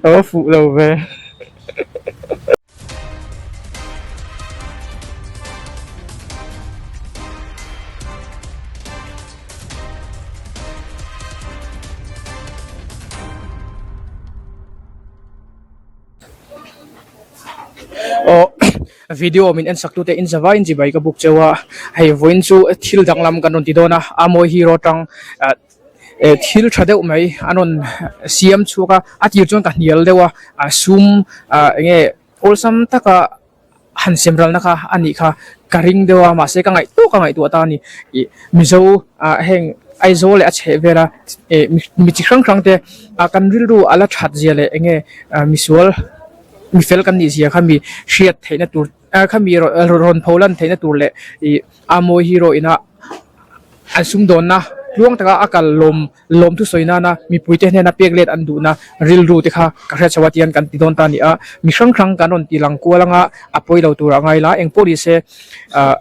Ava fuh lo ve. Aw video min en sak tute in zavai in chibai ka buk cheu a hei vawiin chu thil danglam kan rawn ti dawn a a mawi hero tang ah eh thil tha deuh mai an rawn siam chhuak a a tir chuan ka hnial deuh a a sum ah eng nge awlsam taka han sem ralna kha a nih kha ka ring deuh a mahse ka ngaih tawk a ngaihtuah ta a ni ih mizo ah heng Aizawl leh a chheh vela eh mi chi hrang hrang te ah kan rilru a la that zia leh eng nge ah misual mifel kan nih zia kha mi hriat theihna tur ah kha mi rawn pho lan theihna tur leh ih a mawi hero ina an sumdawnna tluang taka a kal lawm lawm thusawi nana mipuite hnena pek let an duhna rilru te kha ka hriat chho a tihian kan ti dawn ta a ni a mi hrang hrang kan rawn ti lang kual anga a pawi lo tur a ngai la engpawh ni se ah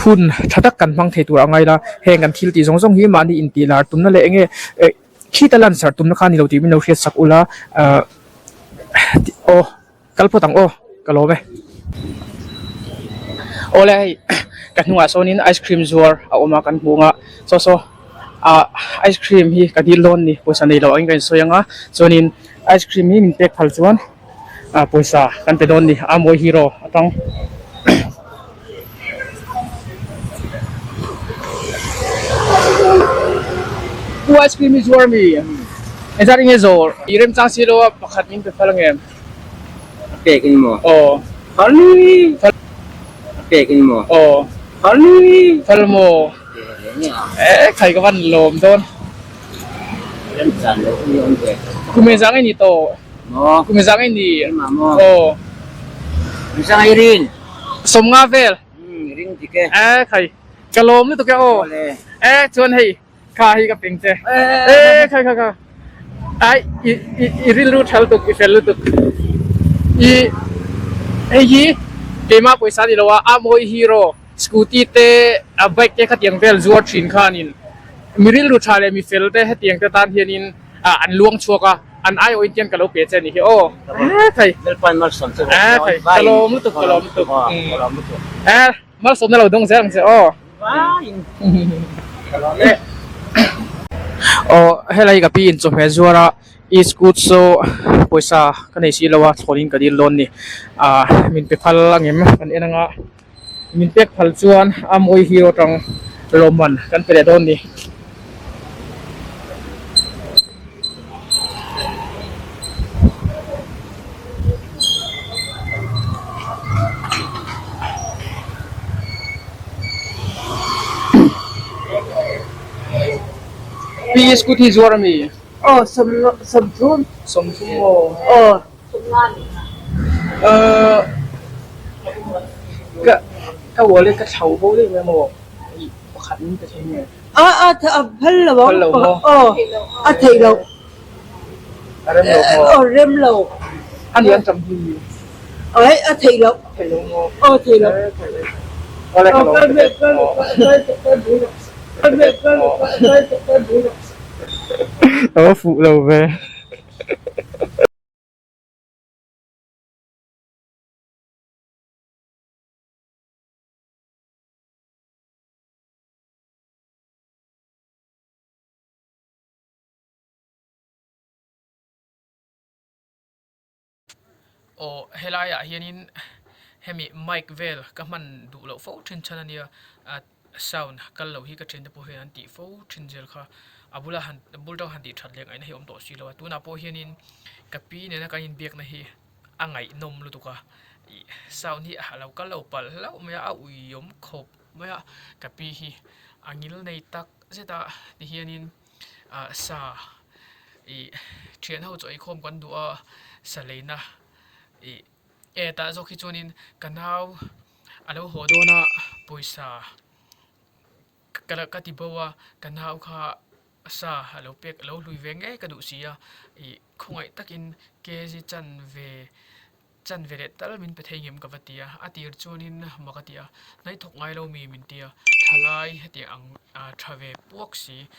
hun tha tak kan hmang thei tur a ngai la heng kan thil tih zawng zawng hi mahni intih lar tumna leh enge eh khita lan sarh tumna kha a ni lo tih min lo hriat sak ula ah aw. Kal phawt ang aw, ka lawm e. Awle hei ka hnungah sawnin ice cream zuar a awm a kan hmu ang a, saw saw ah ice cream hi ka dil dawn a ni pawisa nei lo angin ka insawi ang a, chuanin ice cream hi min pek phal chuan ah pawisa kan pe dawn a ni a mawi hero atang. Pu ice cream hi zuar a mi? Engzat enge zawr? I remchang si lo a pakhat min pe phal ang em? A pek in maw? Aw. Phal. A pek in maw? Aw. Phal. Phal maw? Eh khai ka van lawm dawn. Rem chan lo ni awm ve. Kum e zang i ni tawh. Maw? Kum e zang i ni. Keimah maw? Aw. Kum zang i rin. 50 vel. Um i ring dik e. Eh khai ka lawm lutuk e aw. Eh chuan hei Kha hi ka ping che. Eh kha kha kha. Ai i i i rilru tha lutuk i fel lutuk. I hei hi keimah pawisa ni lo a a mawi hero scooty te a bike te khatiang vel zuar thin khanin mi rilru tha leh mi fel te hetiang te tan hianin an luang chhuak a an aiawh in tian ka lo pe che a ni hi aw. Eh thei. Eh thei ka lawm lutuk ka lawm lutuk. Eh. Malsawmna lo dawng zel ang che aw. Aw helai ka pi in chawhmeh zuar a i scoot saw pawisa ka nei si lo a thlawn in ka dil dawn ni ah min pe phal angem kan en anga min pek phal chuan a mawi hero tang lawmman kan pe leh dawn ni. Pi scooty zuar ami? Aw sawm sawmthum. Sawmthum maw? Aw. Ahh ka ka wallet ka thlauh bo daih mai a maw? Pakhat min pe thei nge? A a a phal lo ang. Phal lo maw? Aw a theih loh. A rem lo maw? Aw rem lo. A ni an tam hi. Ai a theih loh. Theih lo maw? Aw theih loh. Awle ka lo. Ava fuh lo ve. Aw helai ah hianin hemi mic vel ka hman duh loh fo thin chhan ania ah sound kal loh hi ka thiante pawh hian an tih fo thin zel kha a bula han a bul tang han tih that leh ngaihna hi a awm tawh si lo a tunah pawh hianin ka pi nena kan inbiakna hi a ngaihnawm lutuk a ih sound hi a lo kal lo palh hlauh mai a a uiawm khawp mai a ka pi hi a ngil nei tak zet a ti hianin ah sa ih thian ho chaw eikhawm kan duh a sa leina ih e tah zawk hi chuanin ka nau a lo haw dawn a pawisa ka ti bo a ka nau kha sa a lo pek a lo hlui ve ngei ka duh si a ih khawngaih takin kg chan ve chan ve leh tal min pe thei ngem ka va ti a, a tir chuanin mak a ti a, hnaih thawk ngai lo mi min ti a. Thalai heti ang tha ve puak si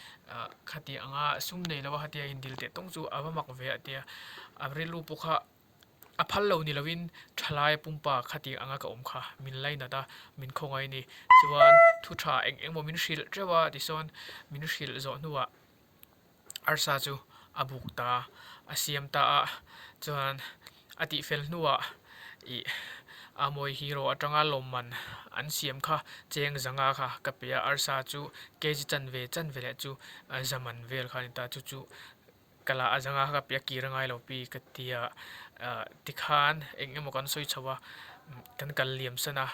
khati anga sum nei lova khatia indil teh tawng chu a va mak ve a tia a rilru pawh kha a phal lo ni lovin thalai pumpa khati anga ka awm kha min lainat a min khawngaih a ni chuan thu tha eng eng emaw min hrilh teuh a tisawn min hrilh zawh hnuah arsa chu a buk ta a siam ta a chuan a tihfel hnuah ih a mawi hero atanga lawmman an siam kha cheng zanga kha ka pe a arsa chu kg chanve chanve leh chu zaman vel kha a ni ta chu chu ka la a zanga kha ka pe a kir a ngai lo pi ka ti a ah tikhan eng emaw kan sawi chho a kan kal liam san a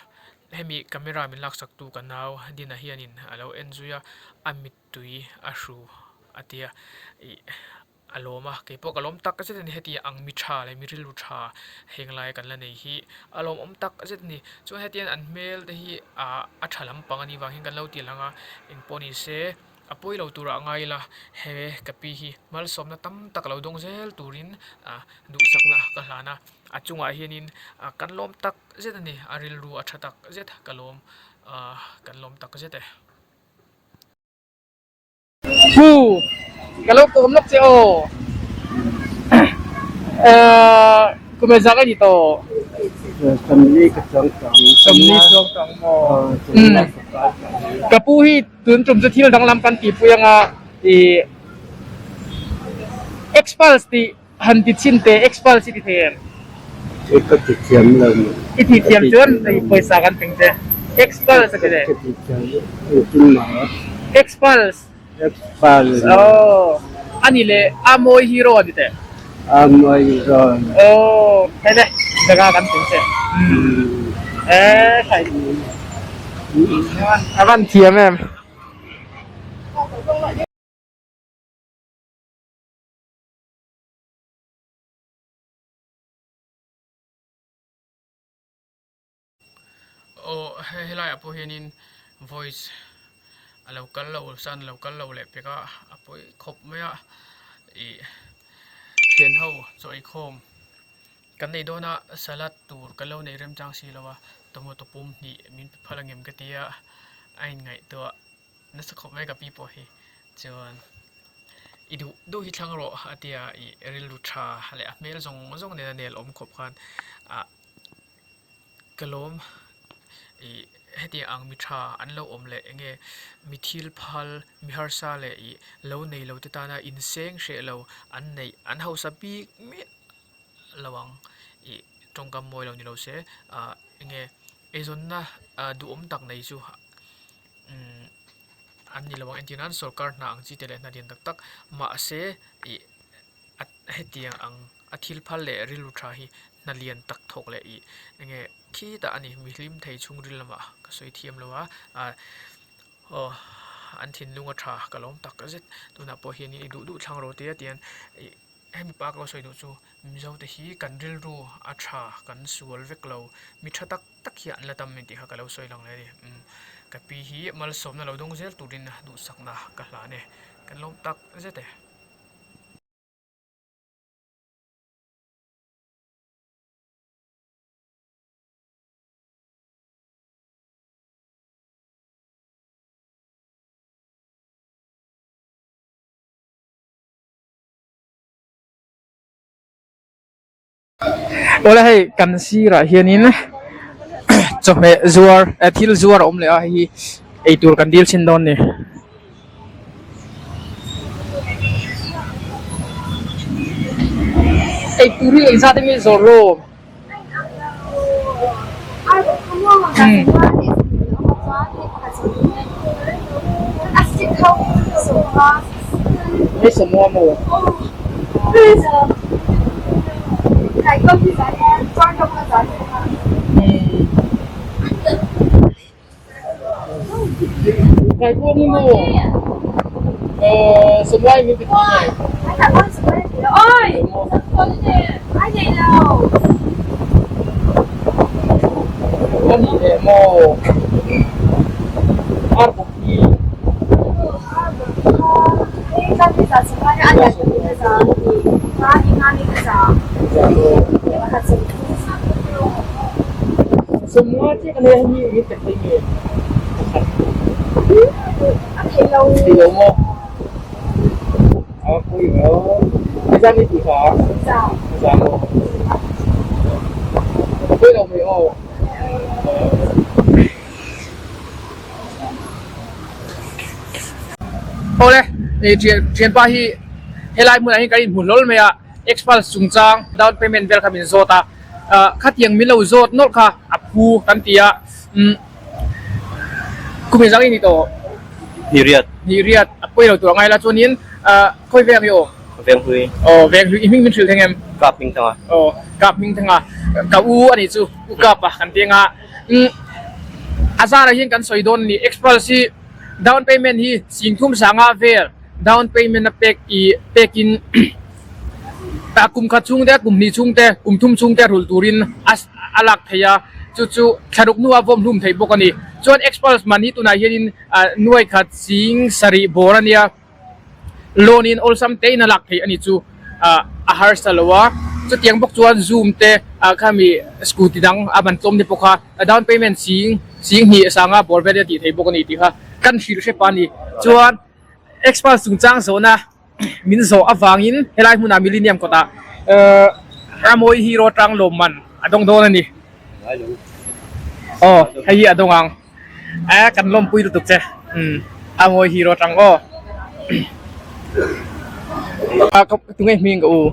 hemi camera min laksak tu ka nau Dina hianin a lo en zui a a mit tui a hru a tia ih a lawm a keipawh ka lawm tak zet a ni heti ang mi tha leh mi rilru tha heng lai kan la nei hi a lawmawm tak zet a ni chuan hetiang an hmel te hi ah a tha lampang a nih vang hian kan lo ti lang a engpawh ni se a pawi lo turah a ngai ila he ka pi hi malsawmna tam tak lo dawng zel turin ah duhsakna ka hlan a a chungah hianin ah kan lawm tak zet a ni a rilru a tha tak zet ka lawm ah kan lawm tak zet e. Pu, ka lo kawm lawk che aw. Kum e zak a ni tawh. Sawmli ka chuang tawh ang. Sawmli chuang tawh ang maw. Ka pu hi tun tum chu thil danglam kan tihpui anga i Xpulse tih han ti chhin teh Xpulse i ti thei em? I ka ti thiam lo maw? I ti thiam chuan i pawisa kan peng che. Xpulse a ti le. Ka ti thiam lo, engtin mah. Xpulse. Xpulse. Oh, ani le a mawi hero a ti teh. A mawi hero. Oh, hei le jaga kan peng che. Eh, khai. A van thiam em. Aw hei helaiah pawh hianin voice a lo kal lo sun a lo kal lo leh pek a a pawi khawp mai a ih thian ho chaw eikhawm kan nei dawn a salad tur kan lo nei remchang si lo a tomato pum hnih min pe phal ang em ka tia a inngaihtuah nasa khawp mai ka pi pawh hi chuan i duh duh hi thlang rawh a tia ih rilru tha leh a hmel zawng zawng nena nel awm khawp khan ah ka lawm ih hetiang ang mi tha an lo awm leh enge mi thil phal mi harsa leh ih lo nei lo te tana inseng hreh lo an neih an hausa bik miah lo ang ih tawngkam mawi lo ni lo se ah enge eizawnna ah duhawm tak nei chu. Umm an ni lo ang entir nan sorkar hna ang chi te leh hna lian tak tak mahse ih a hetiang ang a thil phal leh rilru tha hi hna lian tak thawk leh ih enge khitah a ni mi hlim thei chhungril lamah ka sawi thiam lo a ah aw an thinlung a tha ka lawm tak zet tunah pawh hianin i duh duh thlang rawh tia tian ih Hemi pa ka sawi duh chu Mizo te hi kan rilru a tha kan sual vek lo mi tha tak tak hi an la tam min tih kha ka lo sawi lang leh a ni. Umm ka pi hi malsawmna lo dawng zel turin duhsakna ka hlan e kan lawm tak zet e. Awle hei kan sirah hianin chawhmeh zuar eh thil zuar a awm leh a hei hi eitur kan dil chhin dawn a ni. Eitur hi engzat enge zawrh rawh? Hei sawmua maw? Kaikuang hi maw? Sawmua hi min pe thei nge? A nih leh maw? Ar bawk hi. Sawmua chiah ka nei a hemi min pe thei nge? Pakhat. Thei lo maw? A pui lo. Nizan i tih kha? Nizan maw? A pui lo mai aw. Awle, thianpa hi helai hmunah hian kan inhmu hlawl mai a, Xpulse chungchang down payment vel kha min zawt a, khatiang min lo zawt nawlh kha a phu kan ti a, umm kum in zang i ni tawh? Hnih riat. Hnih riat, a pawi lo tur a ngai la chuanin khawi veng i aw? Venghlui. Aw Venghlui, i hming min hrilh theng em? Kap hming thang a. Aw Kap hming thang a, ka u a nih chu, u Kap a kan ti anga. A zarah hian kan sawi dawn a ni. Xpulse hi down payment hi singthum sanga vel down payment a pek i pekin kum khat chhung te, kum hnih chhung te, kum thum chhung te rulh turin a a lak thei a, chu chu thlaruk hnuah vawm hlum thei bawk a ni. Chuan Xpulse man hi tunah hianin nuai khat sing sarih bawr a nia. Loan in awlsam te in a lak theih a ni chu a harsa lo a, chutiang bawk chuan zoom te khami scooty dang a ban tlawm te pawh kha down payment sing sing hnih sanga bawr vel a tih theih bawk a ni tih kha kan hrilh hrep a ni. Chuan Xpulse chungchang zawhna min zawh avangin helai hmunah Millennium kawtah Ramawi Hero tang lawmman a dawng dawn a ni. Aw hei hi a dawng ang. A kan lawmpui lutuk che a ngawi hi rawt ang aw a ka tunge hming ka u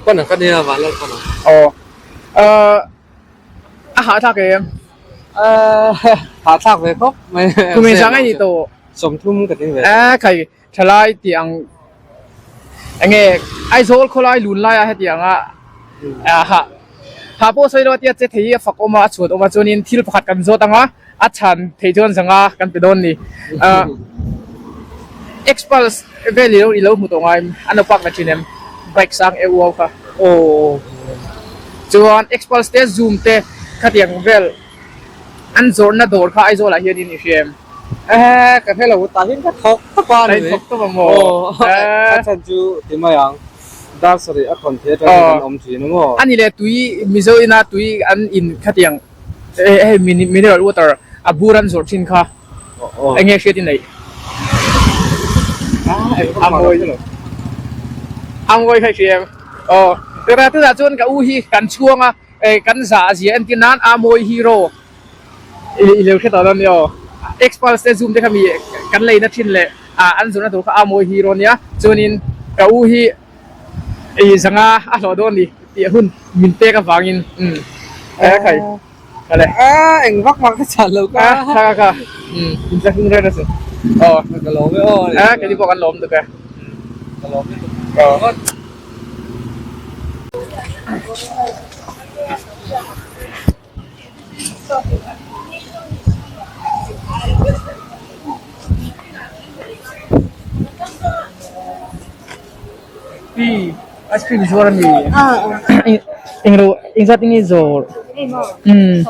Pana ka nia vanlal pana aw a hahthlak em hahthlak ve khawp mai kum engzah nge ni tawh 30 ka tling ve a khai Thalai tih ang enge Aizawl khawlai lun laia hetiang a ha ha pawh sawi lo a tia che thei hi a fak awm a a chhuat awm a chuanin thil pakhat kan zawt ang a a chhan thei chuan zanga kan pe dawn a ni ah Xpulse vel i lo i lo hmu tawh ngai a naupak na thin em bike sang eu au kha aw chuan Xpulse te zoom te khatiang vel an zawrhna dawr kha Aizawl ah hianin i hria em. Ehe ka hre lo tah hian ka thawk tawp a ni thawk tawp a maw a chhan chu ti mai ang dar sarih a khawn thei atangin kan awm thin a maw ani leh tui Mizo ina tui an in khatiang hei mineral water a bur an zawrh thin kha eng nge hriat i neih a mawi a mawi kha i hria em aw tunah chuan ka u hi kan chhuang a kan zah zia entir nan a mawi hero I lo hre tawh dawn nia aw. Xpulse te zoom te kha mi kan leina thin leh an zawrhna tur kha a mawi hero nia. Chuanin ka u hi i zanga a hlawh dawn ni tih hun min pek avangin umm a khai kha le. A eng vak vak ka chhan lo ka. A kha kha kha umm in tla hlung reng a sin aw. Ka lawm e aw. A keini pawh kan lawm tuk e. Ka lawm lutuk. Aw. Ice cream zuar a ni englo engzat nge zawr umm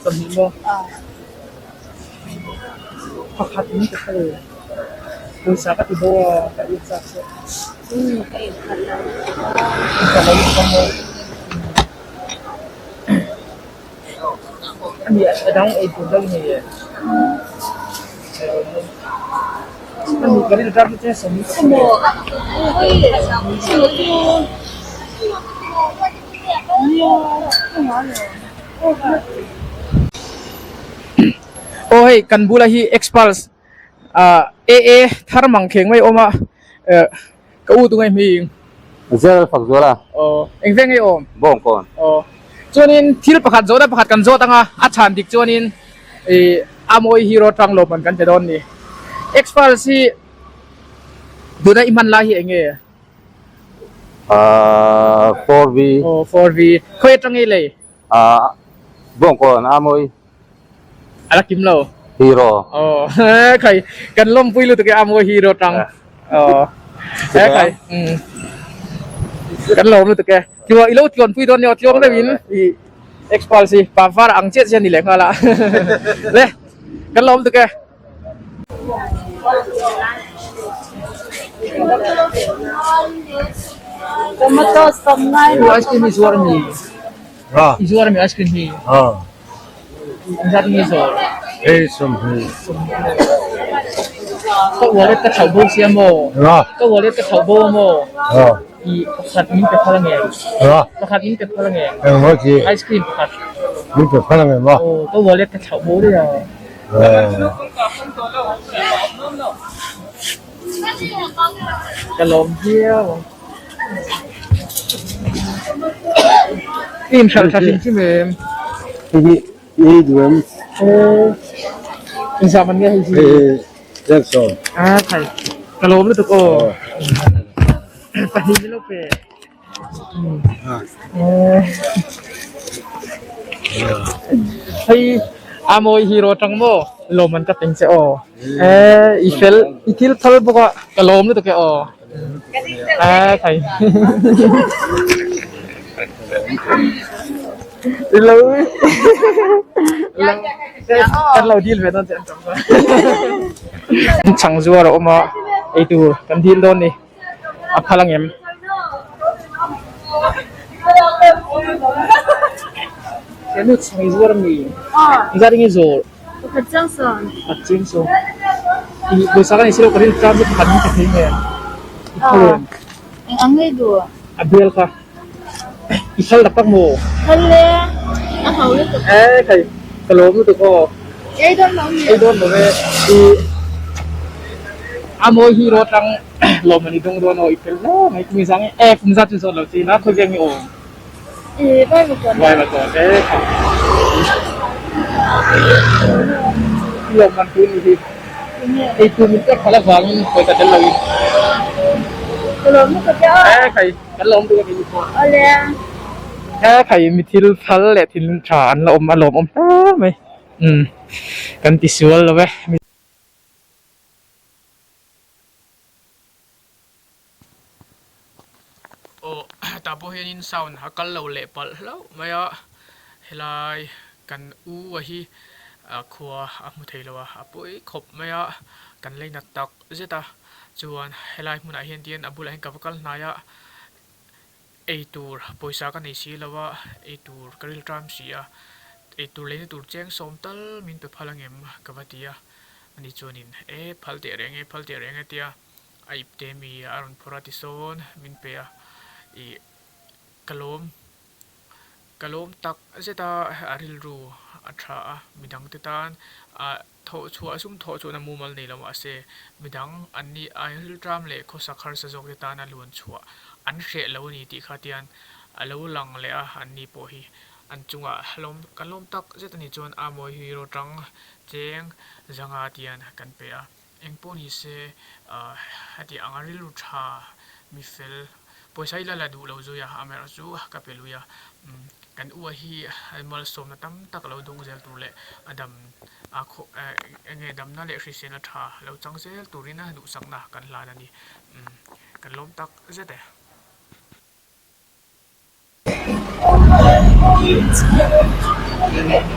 sawmhnih maw pakhat in ka hre pawisa ka ti bo a ka in chak se A dang ei tur deuh ni e. Aw hei kan bula hi Xpulse AA thar mang kheng mai a awm a Ka u tunge hming? Zel fak zual a. Aw, eng veng nge awm? Bawng kawn. Aw, chuanin thil pakhat zawhna pakhat kan zawt anga a chhan dik chuanin ih a mawi hero tang lawm an kan pe dawn ni. Xpulse hi tuna i hman lai hi eng nge? Ahh 4V. Aw 4V. Khawi atang nge i lei? Ahh bawng kawn a mawi. A la kim lo. Hero. Aw khai kan lawmpui lutuk e a mawi hero tang. Aw he khai umm kan lawm lutuk e. Tluang i lo tluanpui dawn nia tluang deuhin i Xpulse hi pa var ang chiah chiah a ni leh nghal a. Le kan lawm lutuk e. Ice cream hi zuar a ni. I zuar a mi ice cream hi. Engzat nge zawh? Hei 20. 20. Ka wallet ka thlauh bo sia maw? Ka wallet ka thlauh bo a maw? I pakhat min pe phal ange? Pakhat min pe phal ange? Ice cream pakhat. Min pe phal ange maw? Aw, ka wallet ka thlauh bo daih a. Ka lawm viau ang. I inhralh tha hrim hrim em? Hei hi i duh em? Aw, inzah man nge hei hi? Hei hi zet sawm. A thai, ka lawm lutuk aw. Pahnih min lo pe. Hei a mawi hero tang maw lawm an ka teng che aw eh i fel i thil phal bawk a ka lawm lutuk e aw eh thai i lo kan lo dil ve dawn che an tam chhang zuar a awm a eitur kan dil dawn ni. A phal angem? He nu chhang i zuar ami? Engzat enge zawr? Pakhat chiang sawn. Pakhat chiang sawn. I pawisa ka nei si lo ka rin tlam chu pakhat min pe thei nge? I phal em? Eng ang ngei duh? A bial kha. I phal tak tak maw? Phal e. A hau lutuk. Eh khai ka lawm lutuk aw. Ei dawn lo mi? Ei dawn lo e. I a mawi hi ro tang lawm an i dawng dawn aw i fel hle mai kum i zang e kum zat chu zawt lo chi na khawi veng nge aw? I vai va kawn. Vai va kawn e kha. I lawm man tu ni hi. Ei tu min pek phal avangin pawisa tel lo in. Ka lawm lutuk e aw. Eh khai kan lawm duh a ni pawh. Awle. Eh khai mi thil phal leh thil tha an la awm a lawm awm hle mai. Umm kan ti sual lo e. Aw tah pawh hianin sound a kal lo leh palh hlauh mai a helai kan u a hi khua a hmu thei lo a a pawi khawp mai a kan lei nat tak zet a chuan helai hmunah hian tian a bulah hian ka va kal hnai a eitur pawisa ka nei si lo a eitur ka rilṭam si a eitur leina tur cheng sawm tal min pe phal angem ka va ti a ani chuanin e phal teh reng e phal teh reng e tia. A ip te mi a rawn phawrh a tisawn min pe a, ih ka lawm ka lawm tak zet a, a rilru a tha a, midang te tan ah thawh chhuah sum thawh chuan a mumal nei lo mahse midang an ni a rilṭam leh khawsak harsa zawk te tana luan chhuah an hreh lo a ni tih kha tian a lo lang leh a, an ni pawh hi an chungah lawm kan lawm tak zet a ni chuan a mawi hi rawṭang cheng zanga tian kan pe a. Eng pawh ni se, heti anga rilru tha, mi fel, pawisa i la la duh lo zui a, amaherawh chu ka pe lui a, kan u a hi malsawmna tam tak lo dawng zel tur leh a dam a khaw enge damna leh hriselna tha lo chang zel turin duhsakna kan hlan a ni, kan lawm tak zet e.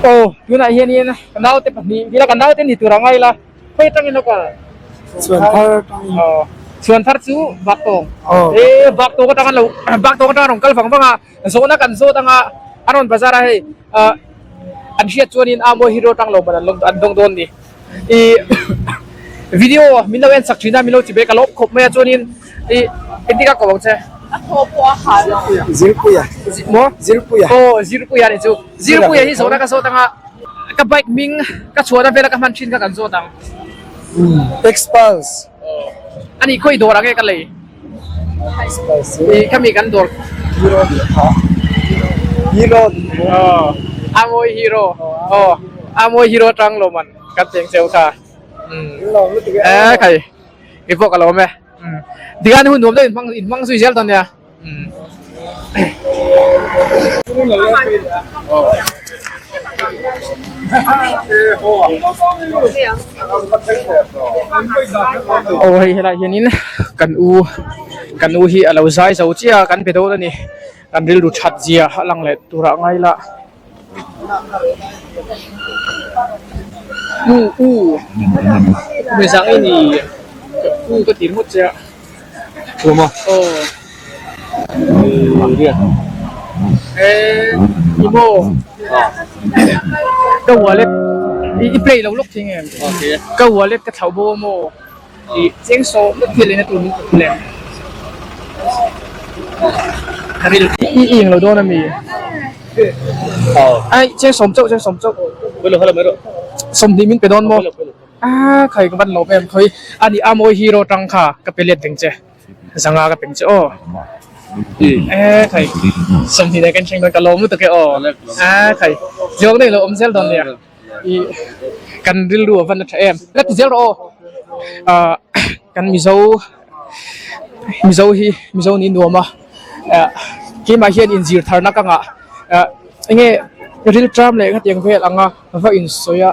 Aw tunah hianin ka naute pahnih ila ka naute ni tur a ngai la khawi atangin a kal Chhuan thar atangin aw chhuan thar chu bak tawng e bak tawng atang an lo bak tawng atang a rawn kal vang vang a zawhna kan zawt anga a rawn bazar a hei ah an hriat chuanin a mawi hero atang lo man an an dawng dawn ni i video min lo en sak thin a min lo chi ve ka lawm khawp mai a chuanin i engtik a ko ang che. A thaw pawh a khah lo. Zirpuia. Maw? Zirpuia. Aw Zirpuia ni chu. Zirpuia hi zawhna ka zawt anga ka bike hming ka chhuahna vela ka hman thin kha kan zawt ang. Xpulse. Ani khawi dawr ang nge ka lei? Xpulse. I khami kan dawr. Hero ni kha. Hero. Aw Amawi Hero. Aw Amawi Hero atang lo man kan cheng cheu kha. Eh khai. Kei pawh ka lawm e. Tikhan hun nuam deuh in hmang in hmang zui zel dawn nia. Aw hei helai hianin kan u kan u hi a lo zai zo chiah a kan be dawn a ni. Kan rilru that zia a lang leh turah ngai la. U u mi zang i ni u ka ti ringawt che a Khuma aw e i maw ka wallet I play lo lawk thei nge? Ka wallet ka thlauh bo a maw? I cheng sawm lawk thil eina tur min pe lem. I eng lo dawn a mi? Ai cheng sawm chauh cheng sawm chauh. 20 min pe dawn maw? A khai ka van lawm em khawi ani a mawi hero tang kha ka pe let ding che zanga ka peng che aw e khai 20 nen kan thleng dawn ka lawm lutuk e aw a khai zawng nei lo awm zel dawn nia i kan rilru a van a tha em la ti zel rawh aw ah kan mizo mizo hi mizo ni nuam a ah keimah hian inzir tharna ka ngah ah enge rilṭam leh hetiang vel anga va insawi a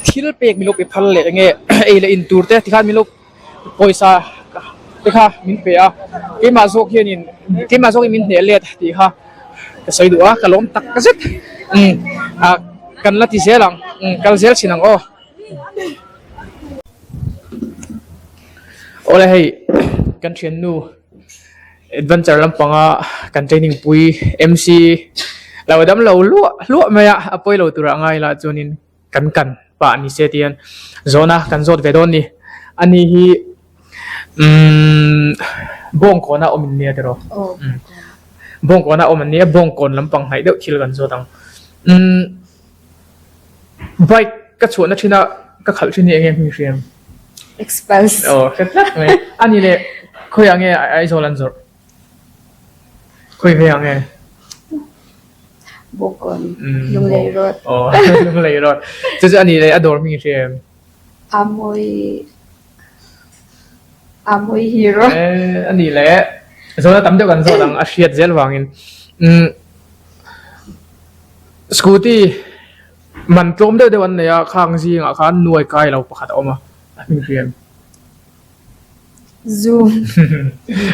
thil pek min lo pe phal leh enge ei leh in tur te tikhan min lo pawisa te kha min pe a keimah zawk hianin keimah zawkin min hneh let tih kha ka sawi duh a ka lawm tak zet umm ah kan la ti zel ang umm kal zel thin ang aw. Awle hei kan thiannu adventure lampanga kan training pui MC lo dam lo hluah hluah mai a a pawi lo turah ngai la chuanin kan kan pah ni se tihian zawhna kan zawt ve dawn ni ani hi umm bawngkawna awm in nia tiraw bawngkawna awm an nia bawngkawn lampang hnaih deuh thil kan zawt ang umm. Bike ka chhuahna thin a ka khalh thin hi eng nge hming hriam? Express. Aw hre tlat mai. Ani leh khawiah nge Aizawl an zawrh? Khawi vengah nge? Bawkawn, Lunglei Road. Aw Lunglei Road. Chu chu ani leh a dawr hming hriam? Amawi Amawi Hero. Eh ani leh zawhna tam deuh kan zawt ang a hriat zel vangin. Umm. Scooty man tlawm deuh deuh an nei a, khang zingah khan nuai kai lo pakhat a awm a, a hming hriam. Zoom.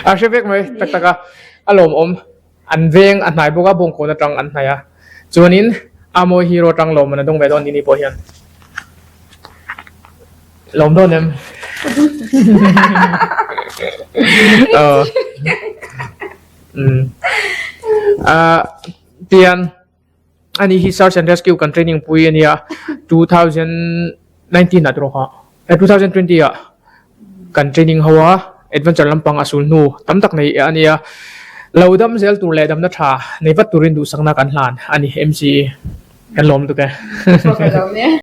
A hre vek mai tak tak a, a lawmawm. An veng a hnai bawk a, bawngkawn atang an hnai a. Chuanin Amawi Hero atang lawmman a dawng ve dawn ni ni pawh hian. Lawm dawn em? Aw. Umm. Ah tian ani hi search and rescue kan training pui ania 2019 ah tawh kha eh 2020 ah kan training ho a adventure lampang a sul hnu tam tak nei ania lo dam zel tur leh damna tha nei vat turin duhsakna kan hlan ani MC kan lawm tuk e.